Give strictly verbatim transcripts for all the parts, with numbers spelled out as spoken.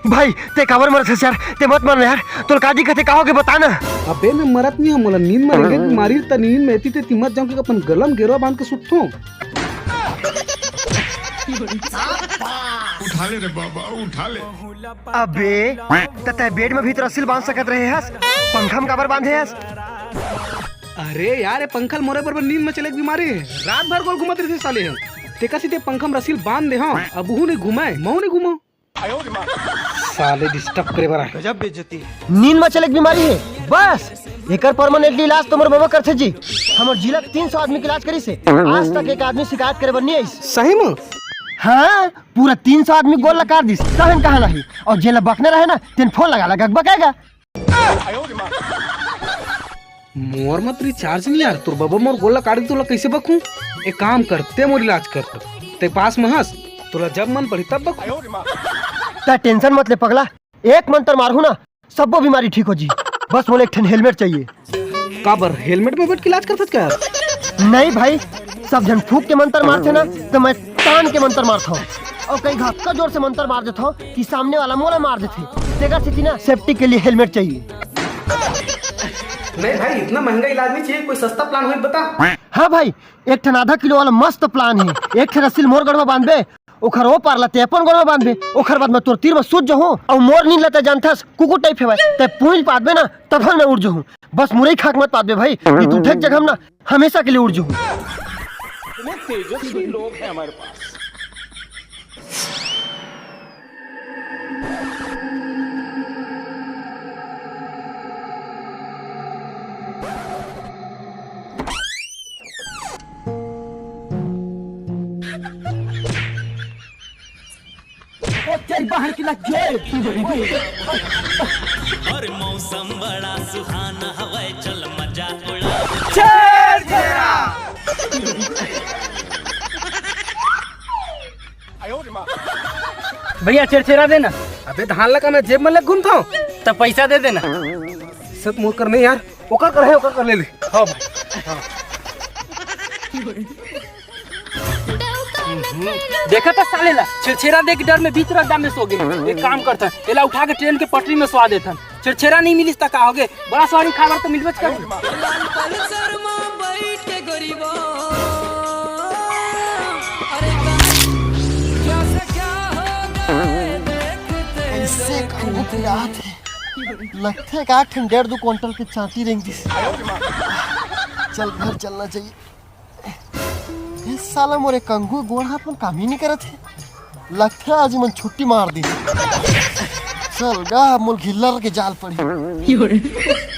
भाई, ते काबर मरत हस यार? ते मत मर ना यार। तोला का दिक्कत हे, का होगे, बता ना। अबे, मैं मरत नहीं हूँ, मोला नींद म रेंगे बीमारी, त नींद में एती तेती मत जाऊँ कि अपन गला म गेरवा बांध के सुतथों। उठा ले रे बाबा, उठा ले। अबे, त तैं बेड में भी तो रस्सी ल बांध सकत रहे हस, पंखा में काबर बांधे हस? अरे यार, ये पंखा ल मोरे बरोबर नींद में चले के बीमारी हे। रात भर गोल घूमत रहिथे साले ह। तेकर सेती पंखा में रस्सी ल बांध दे हंव, अब उहू नहीं घूमय, महूं नहीं घूमंव। साले disturb करे बर आए। गजब बेइज्जती। नींद में चले के बीमारी हे, बस एकर permanently इलाज तो मोर बबा करथे जी। हमर जिला के तीन सौ आदमी के इलाज करिस हे, आज तक एक आदमी शिकायत करे बर नहीं आइस। सही में? हाँ, पूरा तीन सौ आदमी गोल लकार दिस, तहन कहा नहीं। और जेला बकना रहे ना, तेन फोन लगा लगा के बकाएगा। मोर म त recharge नहीं यार, तोर बबा मोर गोल ला काट दी, तोला कैसे बकूं? एक काम कर, ते मोर इलाज कर, ते पास में हस, तोला जब मन पड़ी तब बकूं। त tension मत ले पगला, एक मंत्र मारहूं ना, सब्बो बीमारी ठीक हो जी। बस मोला एक ठन helmet चाहिए। काबर helmet में बैठ के इलाज करथस का यार? नहीं भाई, सब झन फूंक के मंत्र मारथे ना, त मैं तान के मंत्र मारथंव। और कई घात का जोर से मंत्र मार देथंव कि सामने वाला मोला मार देथे। तेकर सेती ना safety के लिए helmet चाहिए। नहीं भाई, इतना महंगा इलाज नहीं चाहिए, कोई सस्ता plan होई बता। हाँ भाई, एक ठन आधा किलो वाला मस्त plan हे। एक ठन रस्सी ल मोर गोड़ में बांधबे, ओखर ओ पार ला ते अपन गोड़ में बांधबे, ओखर बाद मैं तोर तीर में सूत जहूं, अउ मोर नींद ला ते जानथस, कुकुर type हेवय, ते पूंछ पादबे ना, तभन मैं उठ जहूं। बस मुरई खा के मत पादबे भाई, नहीं तो उठे के जगह में ना, हमेशा के लिए उठ जहूं। इतने तेजस्वी लोग हैं हमारे पास। ओ तेरी बहन की लग गए। अरे मौसम बड़ा सुहाना हवै, चल मजा उड़ा। छेरछेरा। भैया छेरछेरा देना। अबे धान लगा मैं जेब में लग घूमता हूँ। तो पैसा दे देना। सब मोर कर नहीं यार, ओकर कर है, ओकर कर ले ले। हाँ भाई। हाँ। देखा था साले ला, छेरछेरा देख के डर में बीच रास्ता में सो गए। एक काम करता, एला उठा के ट्रेन के पटरी में सवा देता। छेरछेरा नहीं मिलिस त का होगे, बड़ा सवारी खाबर तो मिलबेच कर। लाल पल्सर में बैठ के गरीबा, अरे क्या से क्या हो गए, देखते ऐसे देखते। लगथे का ठन डेढ़ दू क्विंटल के चांटी रेंग दिस। चल घर चलना चाहिए। ए साला मोरे कंगू गोड़ हाथ मन काम ही नहीं करत हे। लगथे आज मन छुट्टी मार दी। चल गा मोल घिल्लर के जाल पड़ी।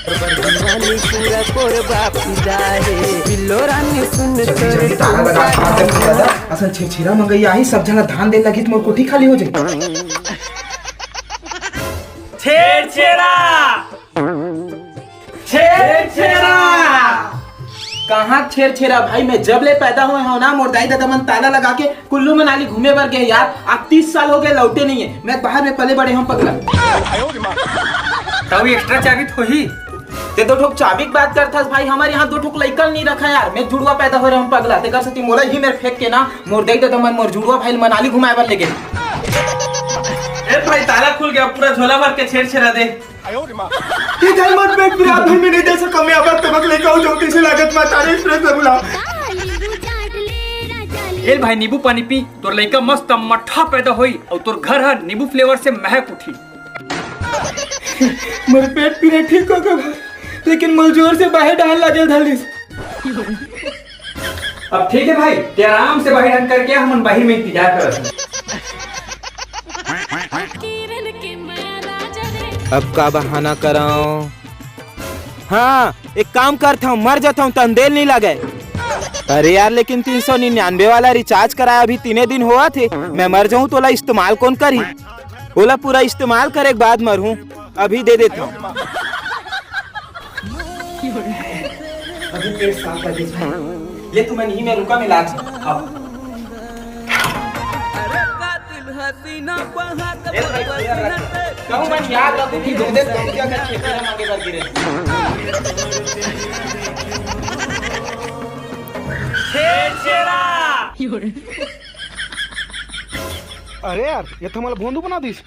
पूरा पोर बाप जाए बिल्लो रानी सुन तोरे तारा लगा के मार दे पूरा दा। असल छेरछेरा मंगई आही, सब जना धान देन लगी त मोर कोठी खाली हो जाई। छेरछेरा। छेरछेरा। कहाँ छेरछेरा भाई, मैं जब ले पैदा होए हूँ ना, मोर दाई ददा मन ताला लगा के कुल्लू मनाली घूमे बर गए यार। आज तीस साल हो गए, लौटे नहीं है। मैं बाहर में पले बड़े हूँ पगला। तब एक्स्ट्रा चाबी तो ही। ते दो ठोक चाबी की बात करथस भाई, हमारे यहाँ दो ठोक लइका नहीं रखा यार। मैं जुड़वा पैदा हो रहे हूँ पगला, तेकर सेती मोला ही मेरे फेंक के ना मोर दाई ददा मन मोर जुड़वा भाई ल मनाली घुमाए बर ले गए। ए भाई ताला खुल गया, पूरा झोला भर के छेरछेरा दे। ये जाए मत बेट, फिर आप घर में नहीं दे सका। मैं अब तबक लेकर आऊँ जो कैसे लागत माता रे एक्सप्रेस में बुला। ए भाई नींबू पानी पी, तोर लइका मस्त मट्ठा पैदा होई और तोर घर हर नींबू फ्लेवर से महक उठी। मोर पेट पीरा ठीक हो गया भाई, लेकिन मोला जोर से बाहे डहन लागे धलिस। अब ठीक है भाई, ते आराम से बाहे डहन करके, हमन बाहिर में इंतजार करत हन। अब का बहाना कराओ? हाँ, एक काम करत हूँ, मर जाता हूँ, तन देर नहीं लगे। अरे यार, लेकिन तीन सौ निन्यानवे वाला रिचार्ज कराया अभी तीने दिन होवत हे, मैं मर जाऊँ तोला इस्तेमाल कौन करी? ओला पूरा इस्तेमाल करे के बाद मरहूं, अभी दे देता हूं। अभी तेरे साथ लगे। ले तू, मैं नहीं, मैं रुका, मैं लाज। आओ। ए भाई, कहूं मैं याद रखूं कि दे दे, तुम क्या कर छेरछेरा मांगे बर गिरे। छेरछेरा। अरे यार, ये तो हमारा भोंदू बना दीस।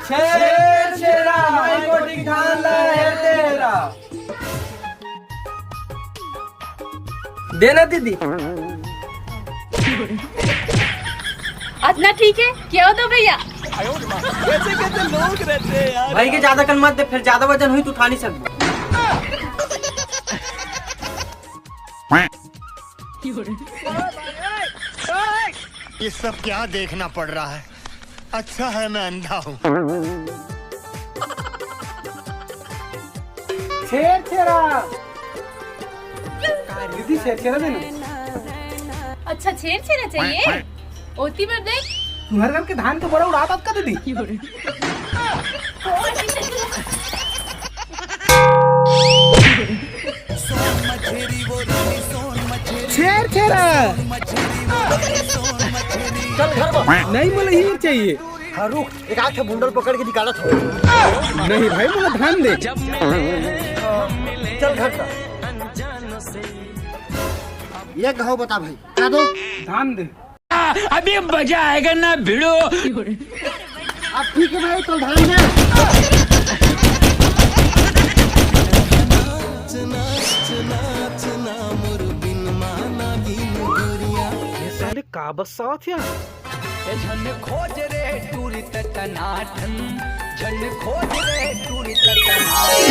छेर छेरा, माई कोठी धान ला हेर तेरा। देना दीदी। अतना ठीक है, क्यों दो भैया? कैसे कैसे लोग रहते हैं यार। भाई के ज्यादा कन मत दे, फिर ज्यादा वजन हुई तो उठा नहीं सकबो। ये सब क्या देखना पड़ रहा है? अच्छा है मैं अंधा हूँ। छेर छेरा। दीदी, छेर छेरा देना। अच्छा, छेर छेरा चाहिए? ओती बर देख। तुम्हारे घर के धान के बोरा उड़ात हस का दीदी? छेर छेरा। चल घर में। नहीं, मोला हीर चाहिए। हाँ, रुक, एक आध ठो बुंडल पकड़ के निकालत हो। नहीं भाई, मोला धान दे। चल घर का। ये घाव बता भाई, क्या दो? धान दे। अभी मजा आएगा ना भिड़ो। अब ठीक है भाई, तो धान दे। ये साले का बस्सावत हे? ए झन खोज रे टूरी त टनाटन, झन खोज रे टूरी त टनाटन।